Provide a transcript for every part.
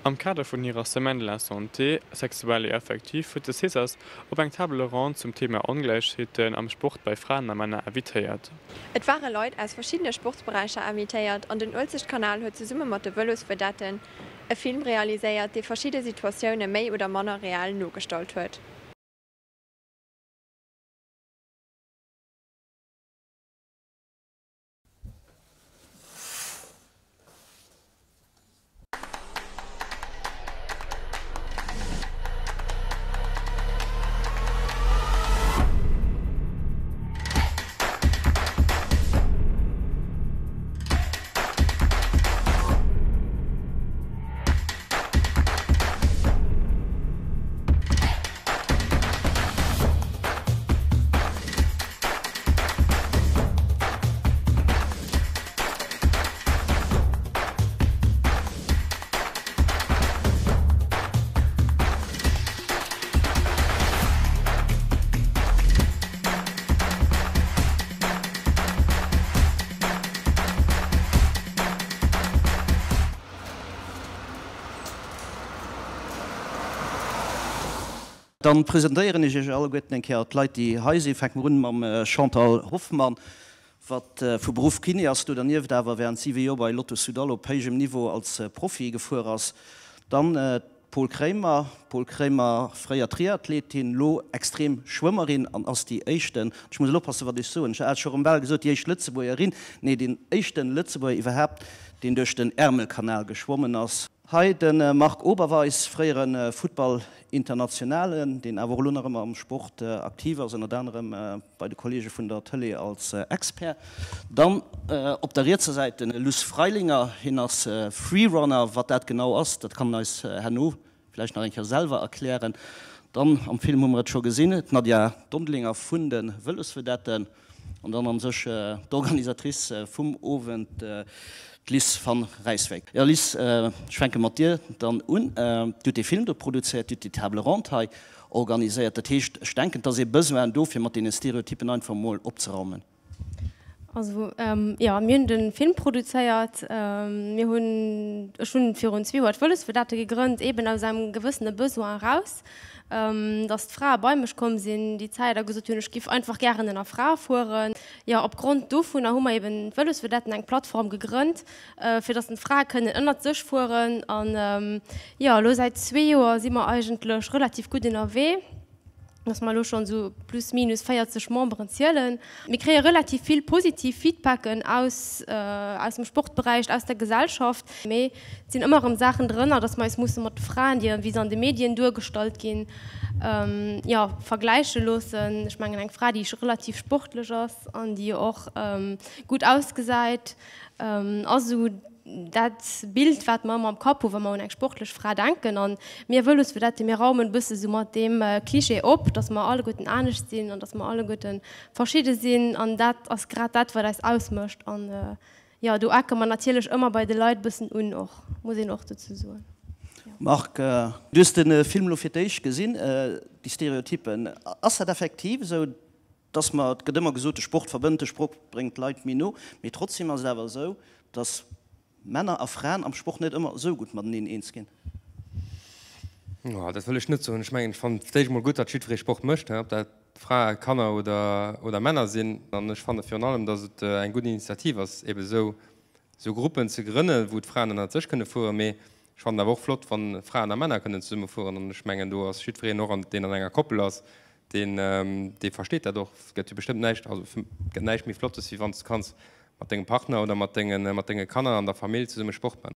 Am Kader vun hirer Semaine de la Santé sexuelle et affective huet de Cesas op eng Table ronde zum Thema Ongläichheeten am Sport bei Fraen a Männer invitéiert. Et ware Leit aus verschiddene Sportsberäicher invitéiert an den Uelzechtkanal huet zesumme mat de Vëlosvedetten e Film realiséiert, dee verschidde Situatioune méi oder manner reell nogestallt huet. Dann presentéieren ech Iech alleguerten eng Kéier d'Leit, déi hei sinn. Fänke mer un mam Chantal Hoffmann, wat vu Beruff Kiné ass, do dernieft awer während 7 Joer bei Lotto Soudal op héijem Niveau als Profi gefuer ass. Dann d'Paul Kremer, Paul Kremer, fréier Triathletin, lo extrem Schwëmmerin an ass déi éischten, ech muss elo oppassen, wat ech soen, ech hat scho rëm bal gesot, déi éischt Lëtzebuergerin, nee, deen éischten Lëtzebuerger iwwerhaapt, deen duerch den Ärmelkanal geschwommen ass. Hei de Marc Oberweis, fréiere Futtball-Internationalen, deen awer och elo nach ëmmer am Sport aktiv ass, ënnert anerem bei de Kolleege vun der Tëlee als Expert. Dann op der rietser Säit de Luss Freilinger, hien ass Freerunner. Wat dat genau ass, dat kann en eis herno vläicht nach eng Kéier selwer erklären. Dann, am Film hu mer et scho gesinn, d'Nadia Dondelinger vun de Vëlosvedetten. An dann an sech d'Organisatrice vum Owend, d'Liz van Rijswijk. Jo Liz, ech fänke mat dir dann un. Du hutt dee Film do produzéiert, du hutt déi Table ronde hei organiséiert. Dat heescht, ech denken, et ass ee Besoin do, fir mat deene Stereotypen einfach emol opzeraumen. Also jo, mir hunn de Film produzéiert. Mir hunn, ech hunn virun zwee Joer d'Wëllesvedette gegrënnt, eeben aus engem gewëssene Besoin eraus. dass d'Frae bei mech komm sinn déi Zäit a gesot hunn, ech giff einfach gären ënner Frae fueren. Jo, op Grond dovunner hu mer eben d'Vëlosvedetten, eng Plattform gegrënnt, fir dass d'Frae kënnen ënnert sech fueren. An jo, elo säit zwee Joer si mer eigentlech relativ gutt ënnerwee, dass mer elo schonn esou plus minus 40 Memberen zielen. Mir kréie relativ vill positiv Feedbacken aus aus dem Sportberäich, aus der Gesellschaft, mee et sinn ëmmer erëm Saachen drënner, dass mer eis musse mat de Fraen, déi wéi se an de Medien duergestallt ginn, jo, vergläiche loossen. Ech mengen, eng Fra, déi relativ sportlech ass an déi och gutt ausgesäit, ass esou dat Bild, wat mer ëmmer am Kapp hu wa mer un eng sportlech Fra denken. An mir Vëlosvedetten, mir raumen e bësse sou mat deem Cliché op, dass mer alleguerten anescht sinn an dass mer alleguerte verschidde sinn. An dat ass grad dat, wat eis ausmécht. An jo, do ecke mer natierlech ëmmer bei de Leit e bëssen un och, muss een och dozou soen. Jo. Marc, du hues de Film elo fir d'éischt gesinn, déi Stereotypen, ass dat effektiv esou, dass mer, et gëtt ëmmer gesot, de Sport verbënnt, de Sport bréngt d'Leit méi no, mee trotzdem ass et awer esou, dass Männer a Fraen am Sport net ëmmer esou gutt mateneen eens ginn. Jo, dat wëll ech net soen. Ech mengen, ech fannen et d'éischt emol gutt, datt jiddweree Sport mécht, ob dat Frae, Kanner oder, oder Männer sinn. An ech fanne virun allem, datt et eng gutt Initiativ ass, eebe esou, esou Gruppen ze grënnen, wou d'Fraen ënnert sech kënne fueren. Mee ech fannen awer och flott, wa Fraen a Männer kënnen zesumme fueren. An ech mengen, do ass jiddwereen och, an deen an enger Koppel ass, Deen, dee versteet dat och. Et gëtt jo bestëmmt näischt, also et gëtt näischt méi Flottes, wéi wann s de kanns mat dengem Partner oder mat dengen, mat denge Kanner an der Famill zesumme Sport man.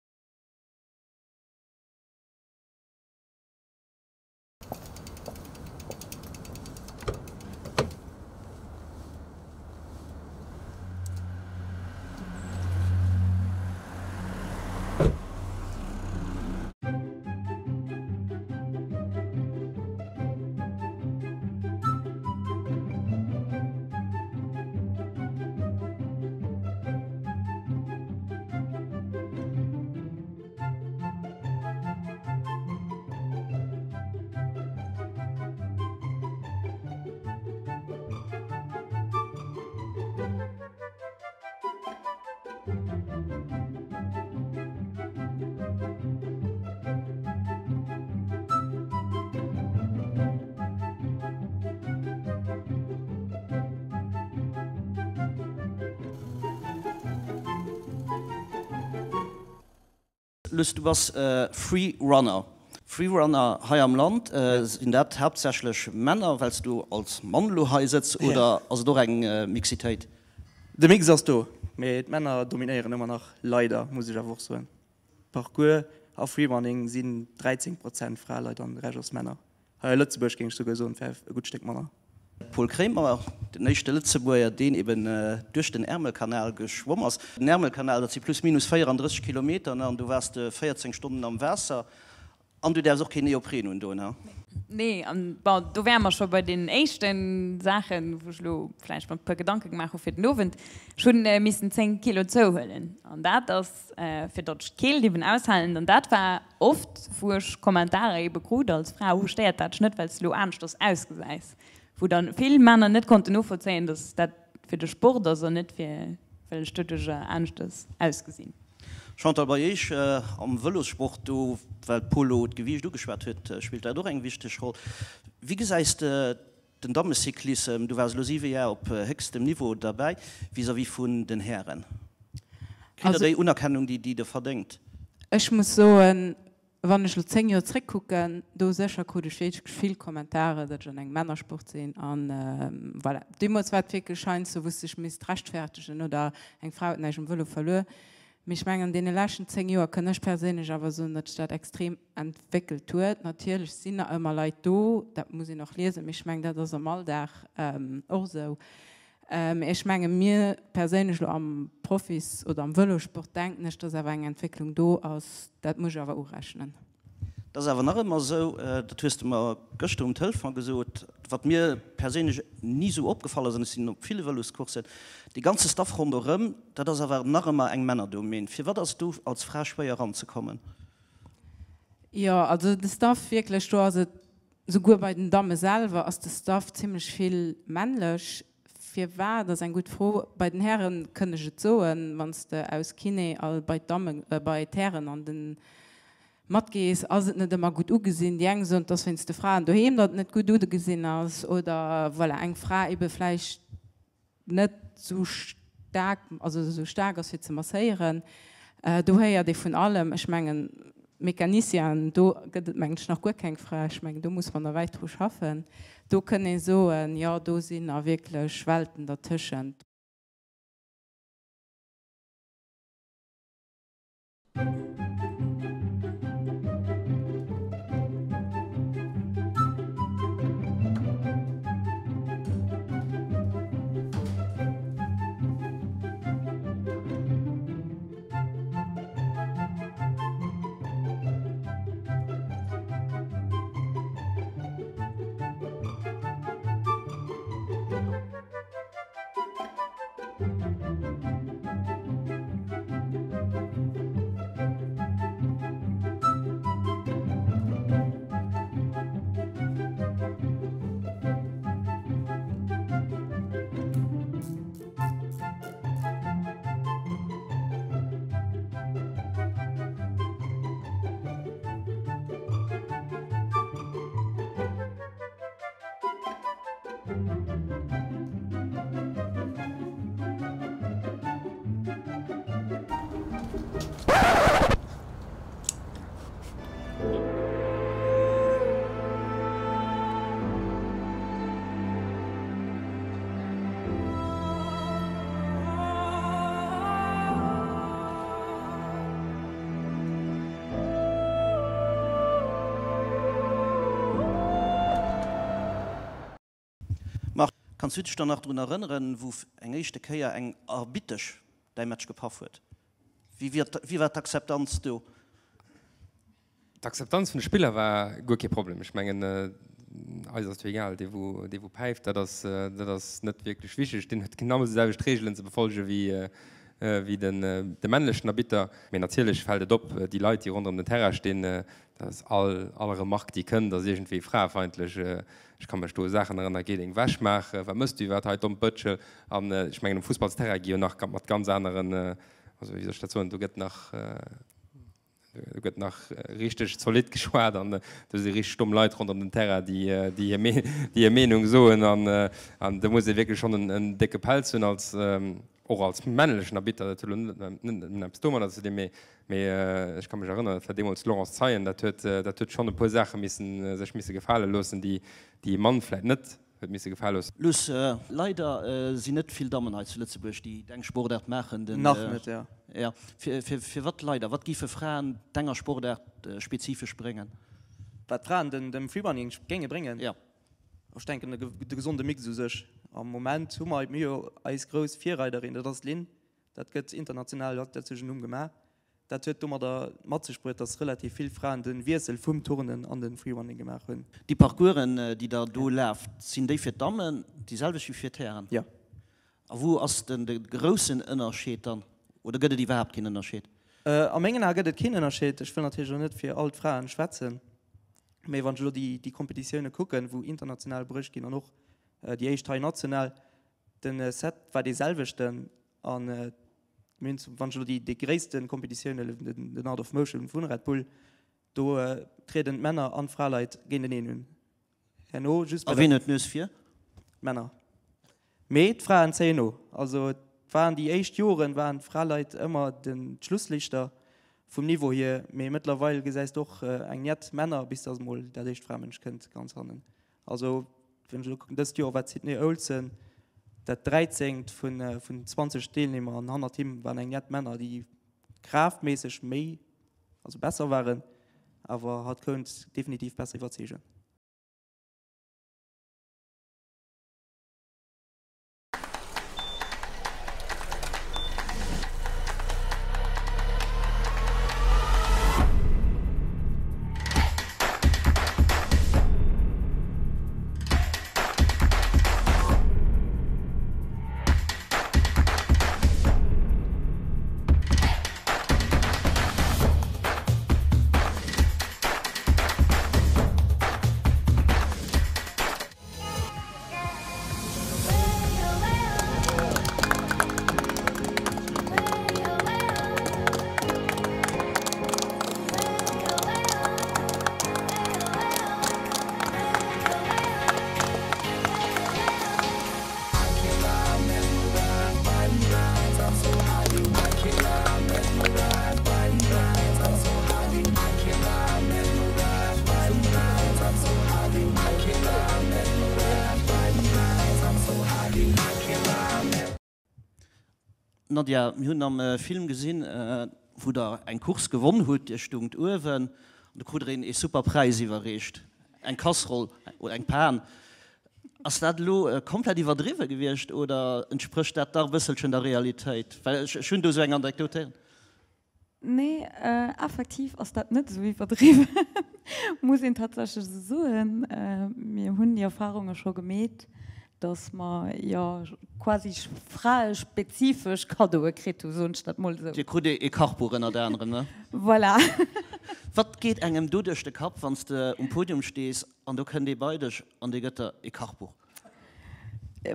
Luss, du bass Freerunner. Freerunner hei am Land, sinn dat haaptsächlech Männer, well s du als Mann elo hei sëtz, oder ass et och eng Mixitéit? De Mix ass do, mee d'Männer dominéieren ëmmer nach, leider, muss ech awer och soen. Parcours a Freerunning sinn 13 Prozent Fraleit an de Rescht ass Männer. Hei a Lëtzebuerg géing ech souguer soen, et wär e gutt Stéck manner. Paul Kremer, den éischte Lëtzebuerger, deen eben duerch den Ärmelkanal geschwomm ass. Den Ärmelkanal, dat si plus minus 34 Kilometer, ne? An du waars de 14 Stonnen am Waasser. An du däerfs och keen Neopren undoen, he? Nee, an bon, do wäre mer scho bei deenen éischte Saachen, wou ech elo vläicht mer e puer Gedanke gemaach hu fir den Owend. Ech hunn missen 10 Kilo zouhuelen an dat ass, fir datt ech d'Keelt eben aushalen. An dat war oft, wou ech Kommentarer ebe krut als Fra, oh, stéiert dat dech net, well s de elo aneschters ausgesäis? Wou dann vill Männer net konnten novollzéien, datt dat fir de Sport ass an net fir, well ech doduercher aneschters ausgesinn. Chantal, bei Iech am Vëlossport, do, well d'Paul elo d'Gewiicht ugeschwat huet, spillt dat och eng wichteg Roll. Wéi gesäis de den Dammecyclissem, du waars elo 7 Jar op héchstem Niveau derbäi, vis-à-vis vun den Hären? Kritt der déi Unerkennung, déi Der verdéngt? Ech muss soen, wann ech elo 10 Joer zréckkucken, do sécher krut ech wierklech vill Kommentare, datt ech an engem Männersport sinn an voilà. Deemools war et wierklech heiansdo, wou s de dech misst rechtfertegen oder eng Fra huet näischt um Vëlo verluer. Mee ech mengen, an deene leschten 10 Joer kënn ech perséinlech awer soen, datt sech dat extrem entwéckelt huet. Natierlech sinn nach ëmmer Leit do, dat muss een och liesen, mee ech mengen, dat ass am Alldag och esou. Mee ech menge mir perséinlech elo am Profis oder am Vëlosport denken ech, datt awer eng Entwécklung do ass. Dat muss ech awer urechnen. Et ass awer nach ëmmer esou, dat hues de mer gëschter um Telefon gesot, wat mir perséinlech ni esou opgefall ass, an ech sinn op ville Vëloscoursen, dee ganze Staff ronderëm, dat ass awer nach ëmmer eng Männerdomaine. Firwat ass et do als Fra schwéier eranzekommen? Jo, also de Staff wierklech, do ass et, souguer bei den Damme selwer ass de Staff zimlech vill männlech. Firwat ass eng gutt Fro. Bei den Häre kënn ech et soen, wann s de aus Kiné all bei d'Damme, bei d'Hären an den matgees, ass et net ëmmer gutt ugesinn. Déi eng soen, et ass wéinst de Fraen doheem, datt et net gutt ugesinn ass oder voilà, eng Fra ebe vläicht net sou staark, also sou staark ass fir ze masséieren. Do héiert ee vun allem. Ech mengen, Mecanicien, do gëtt et mengen ech nach guer keng Fra. Ech mengen, do muss mer nach wäit dru schaffen. Do kënn ee soen, jo, do sinn nach wierklech Welten dertëschent. Marc, kanns du dech dann nach drun erënneren, wou eng éischte Kéier eng Arbittesch däi Match gepaff huet? Wéi war d'Akzeptanz do? D'Akzeptanz vun de Spiller war guer kee Problem. Ech mengen, eis ass jo egal, dee wou, dee wou päift, dat ass, dat ass net wierklech wichteg. Deen huet genau déi selwecht Reegelen ze befolge wéi, wéi den, de männlechen Arbitter. Mee natierlech fält et op, déi Leit, déi ronderëm den Terrain stinn, dat ass all, all Remark, déi kënnt, ass iergendwéi fraefeindlech. Ech ka mech do u Saachen erënneren, Géi deng Wäsch maachen, wat mëss du iwwerhaapt hei, dommt Bëtschel. An ech mengen, um Fussballsterrain gi jo nach mat ganz aneren, also wéi soll ech dat soen, do gëtt nach, Do gëtt nach richteg zolidd geschwat an do si richteg domm Leit ronderëm den Terrain, déi déi hir Meenung soen. An do muss ee wierklech schonn en décke Pelz hunn als. Och als männlechen Arbitter, dat huet elo net nëmmen eppes domadder ze dinn, mee mee ech ka mech erënneren, dat war deemools d'Laurence Zeien, dat huet dat huet schonn e puer Saache missen sech misse gefale loossen, déi déi e Mann vläit net huet misse gefale loossen. Luss, leider sinn net vill Dammen hei zu Lëtzebuerg, déi deng Sportaart maachen. Den, Nach net, jo. Jo. Fir fir firwat leider? Wat géife Fraen denger Sportaart spezifesch bréngen? Wat d'Fraen den dem Freerunning géinge bréngen? Jo. Ech denken de gesonde Mix u sech. Am Moment hu mer mir jo eis grouss Virreiderin, dat ass d'Lynn. Dat gëtt international, huet dat sech en Numm gemaach. Dat huet domadder mat sech bruet, datt relativ vill Fraen de Wiessel vum Turnen an de Freerunning gemaach hunn. Déi Parcoursen, déi Der do laaft, sinn déi fir d'Dammen déi selwecht wéi fir d'Hären? Jo. A wou ass den de groussen Ënnerscheed dann? Oder gëtt et iwwerhaapt keen Ënnerscheed? A mengen Ae gëtt et keen Ënnerscheed. Ech wëll natierlech elo net fir all d'Fraen schwätzen. Mee wann ech elo déi Kompetitioune kucken, wou international bruecht ginn an och déi éischt hei national, de Set war dee selwechten. A mir hunn, wann ech elo déi gréisste Kompetitioun huelen, den Art of Motion vun Red Bull, do trieden d'Männer an d'Fraleit géinteneen un. Herno just bei der. A wien huet d'Nues vir? D'Männer. Mee d'Fraen zéien no. Also et waren déi éischt Joren waren d'Fraleit ëmmer den d'Schlusslichter vum Niveau hier, mee mëttlerweil gesäis de och eng jett Männer, bis dass emol dat éischt Framënsch kënnt ganz hannen. Also wann ech elo kucken, dëst Joer war d'Sydney Olsen dat dräizéngt vun vun 20 Deelnehmer an hannert him waren eng jett Männer, déi kraaftméisseg méi, also besser waren, awer hatt kount definitiv besser iwwerzeegen. Nadja, mir hunn am Film gesinn, wou der eng Course gewonn hutt, Dir stungt uewen an do krut der een ee super Präis iwwerreecht, eng Kasseroll oder eng Pan. Ass dat elo komplett iwwerdriwwe gewiescht oder entsprécht dat dach e bësselchen der Realitéit? Well ech hunn do esou eng Anekdot héieren. Nee, effektiv ass dat net esou iwwerdriwwen, muss een tatsächlech esou soen. Mir hunn déi Erfarunge scho gemeet, datt mer jo quasi fraespezifesch Kaddoe kritt hu, soen ech dat mol esou. Dir krut ee Kachbuch ënnert anerem, ne? Voilà. Wat geet engem do duerch de Kapp, wann s de um Podium stees an do kënnt ee bei dech an dee gëtt der ee Kachbuch?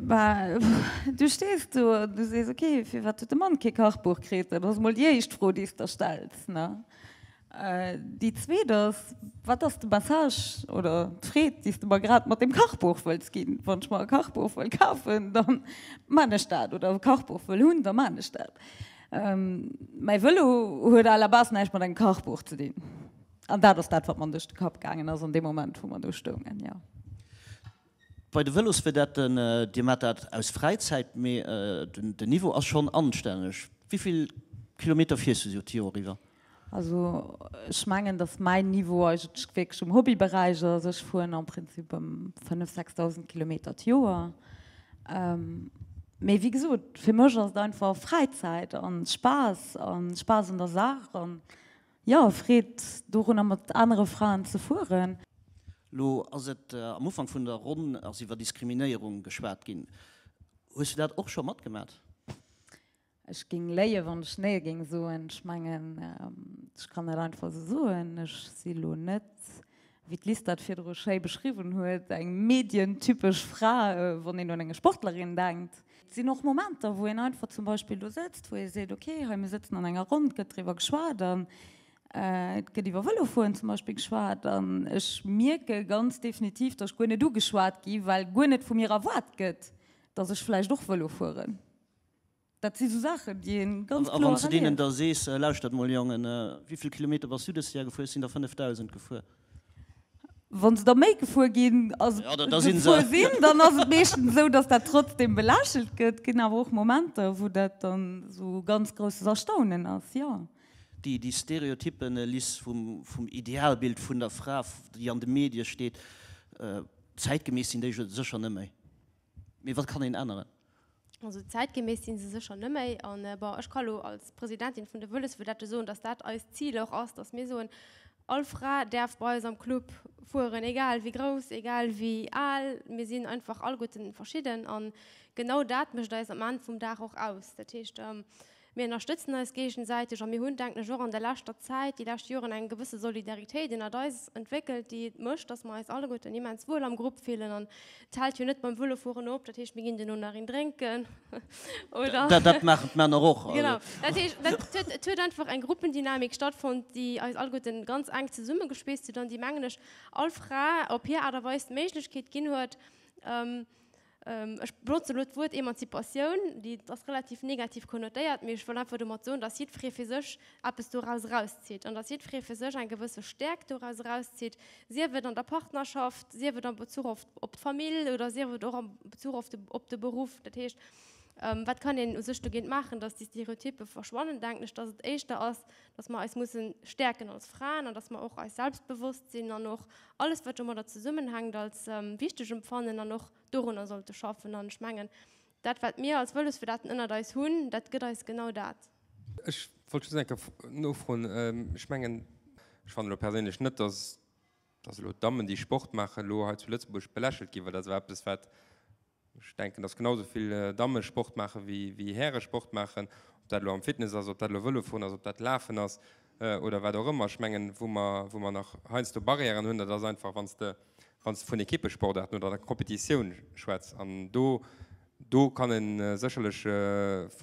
Bah, du stees do an du sees, ok, firwat huet de Mann kee Kachbuch kritt? Dat ass mol déi éischt Fro, déi s der stells, ne? Déi zweet ass, wat ass de Message oder d'Freed, déi s de mer grad mat deem Kachbuch wëlls ginn? Wann ech mer e Kachbuch wëll kafen, da man ech dat, oder e Kachbuch wëll hunn, da man ech dat. Mäi Vëlo huet à la base näischt mat engem Kachbuch ze dinn. An dat ass dat, wat mer duerch de Kapp gaangen ass an deem Moment, wou mer do stoungen, jo. Bei de Vëlosvedetten, Dir maacht dat aus Fräizäit, mee den Niveau ass schonn anstänneg. Wéi vill Kilometer fiers du sou d'Joer iwwer? Also ech mengen, datt mäin Niveau eigentlech wierklech um Hobbyberäich ass. Ech fueren am Prinzip ëm 5.000, 6.000 Kilometer d'Joer. Mee wéi gesot, fir mech ass et einfach Fräizäit a Spaass a Spaass un der Saach an Jo, Freed dorunner mat anere Fraen ze fueren. Lo ass et am Ufank vun der Ronn ass iwwer Diskriminéierung geschwat ginn. Hues du dat och scho matgemat? Ech géing léien, wann ech nee géing soen. Ech mengen, ech kann dat einfach esou soen, ech si lo net, wéi d'Liz dat virdru schéi beschriwwen huet, eng medientypesch Fra, wann een un eng Sportlerin denkt. Et sinn och Momenter, wou een einfach zum Beispill do sëtzt, wou ee seet, okay, hei mir sëtzen an enger Ronn, et gëtt driwwer geschwat an et gëtt iwwer Vëlofueren zum Beispill geschwat an ech mierke ganz definitiv, datt ech guer net ugeschwat gi well guer net vu mir erwaart gëtt, datt ech vläicht och Vëlo fueren. Dat si sou Saachen, déi ee ganz A kloer wann s de deenen erlieft. da sees, Lauschtert mol Jongen, wéi vill Kilometer bass du dëst Jar gefuer? Ech sinn der 5.000 gefuer. Wa se der méi gefuer ginn, ass Ja, da sinn se. gefuer sinn, dann ass et meeschtens esou, datt dat trotzdem belächelt gëtt. Et ginn awer och Momenter, wou dat dann esou ganz grousses Erstaunen ass, jo. Déi, déi Stereotyppen, Liz, vum, vum Idealbild vun der Fra, déi an de Medie steet, zäitgemäss sinn déi sécher net méi. Mee wat kann een änneren? Also zäitgemäss si se sécher net méi. An bon, ech ka lo als Presidentin vun de Vëlosvedette soen, datt dat eist Zil och ass, datt mir soen, all Fra däerf bei eis am Club fueren, egal wéi grouss, egal wéi al. Mir sinn einfach alleguerten verschidden an genau dat mécht eis am Enn vum Dag och aus. Dat heescht, Mir ënnerstëtzen eis géigesäiteg a mir hunn, denken ech, och an der leschter Zäit, déi lescht Joren, eng gewësse Solidaritéit ënnert eis entwéckelt, déi et mécht, dass mer eis alleguerten immens wuel am Grupp fillen. An et hält jo net beim Vëlofueren op, dat heescht, mir ginn duerno nach een drénken oder. Dat, dat maachen d'Männer och. Genau. Dat heescht, dat huet, et huet einfach eng Gruppendynamik stattfonnt, déi eis alleguerten ganz enk zesummegeschweesst huet an déi, mengen ech, all Fra op hir Aart a Weis d'Méiglechkeet ginn huet, Ech benotze elo d'Wuert Emanzipatioun, déi ass relativ negativ konnotéiert, mee ech wëll einfach domat soen, dass jiddweree fir sech eppes doraus erauszitt an dass jiddweree fir sech eng gewësse Stäerkt doraus erauszitt, sief et an der Partnerschaft, sief et am Bezuch op d'Famill oder sief et och am Bezuch op de Beruff. Dat heescht, wat kann een u sech dogéint maachen, dass déi Stereotyppe verschwannen, denken ech, dass et éischter ass, dass mer eis musse stäerken als Fraen an dass mer och eis selbstbewosst sinn an och alles, wat domadder zesummenhänkt, als wichteg empfannen an och dorunner sollte schaffen. An ech mengen, dat, wat mir als Vëlosvedetten ënnert eis hunn, dat gëtt eis genau dat. Ech wollt just eng Kéier nofroen. Ech mengen, ech fannen elo perséinlech net, dass, dass elo d'Dammen, déi Sport maachen, elo hei zu Lëtzebuerg belächelt ginn, well dat ass awer eppes, wat Ech denken, dass genau esou vill Damme Sport maache wéi Häre Sport maachen, ob dat elo am Fitness ass, ob dat elo Vëlofueren ass, ob dat Lafen ass oder wat och ëmmer. Ech mengen, wou mer, wou mer nach heiansdo Barrièren hunn, dat ass einfach, wann s de, wann s de vun Ekippesportaarten oder der Competitioun schwätz. An do, do kann ee sécherlech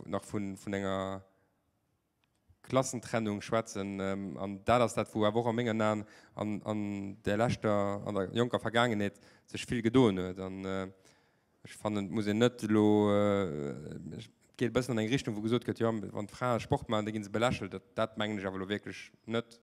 nach vun, vun enger Klassentrennung schwätzen. An dat ass dat, wou awer och a mengen Aen an där leschter, an der jonker Vergaangenheet sech vill gedoen huet. An ech fannen, et muss een net elo, et geet e bëssen an eng Richtung, wou gesot gëtt, jo, wann d'Frae Sport maachen, da gi se belächelt. Dat mengen ech awer elo wierklech net.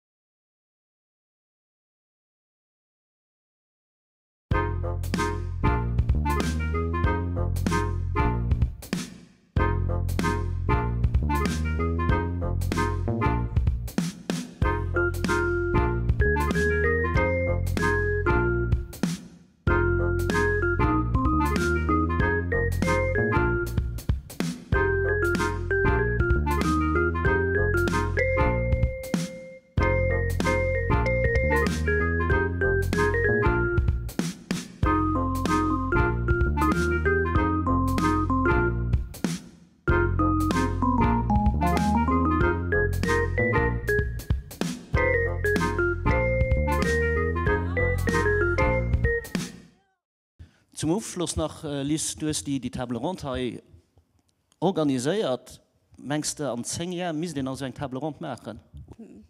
Zum Ofschloss nach, Liz, du hues déi Table ronde hei organiséiert. Mengs de, an 10 Jar misst een also eng Table ronde maachen?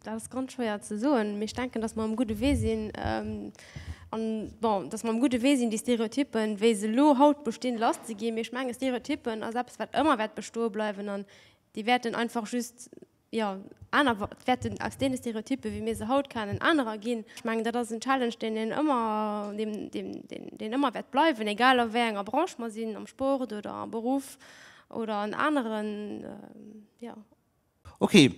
Dat ass ganz schwéier ze soen, mee ech denken, datt mer um gudde Wee sinn an, bon, datt mer um gudde Wee sinn, déi Stereotyppen, wéi se elo haut bestinn, lasszeginn. Mee ech mengen, Stereotyppen ass eppes, wat ëmmer wäert bestoe bleiwen an déi wäerten einfach just, jo, aner, wäerten aus deene Stereotyppen, wéi mir se haut kennen, anerer ginn. Ech mengen, dat ass en Challenge, deen een ëmmer, deen, deen, deen ëmmer wäert bleiwen, egal a wéi enger Branche mer sinn, am Sport oder am Beruff. Oder an aneren, jo. Ok,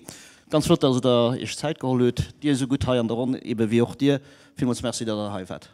ganz flott, dass der Iech Zäit geholl hutt, dir esou gutt hei an der Ronn, ebe wéi och dir. Villmools Merci, datt der hei waart.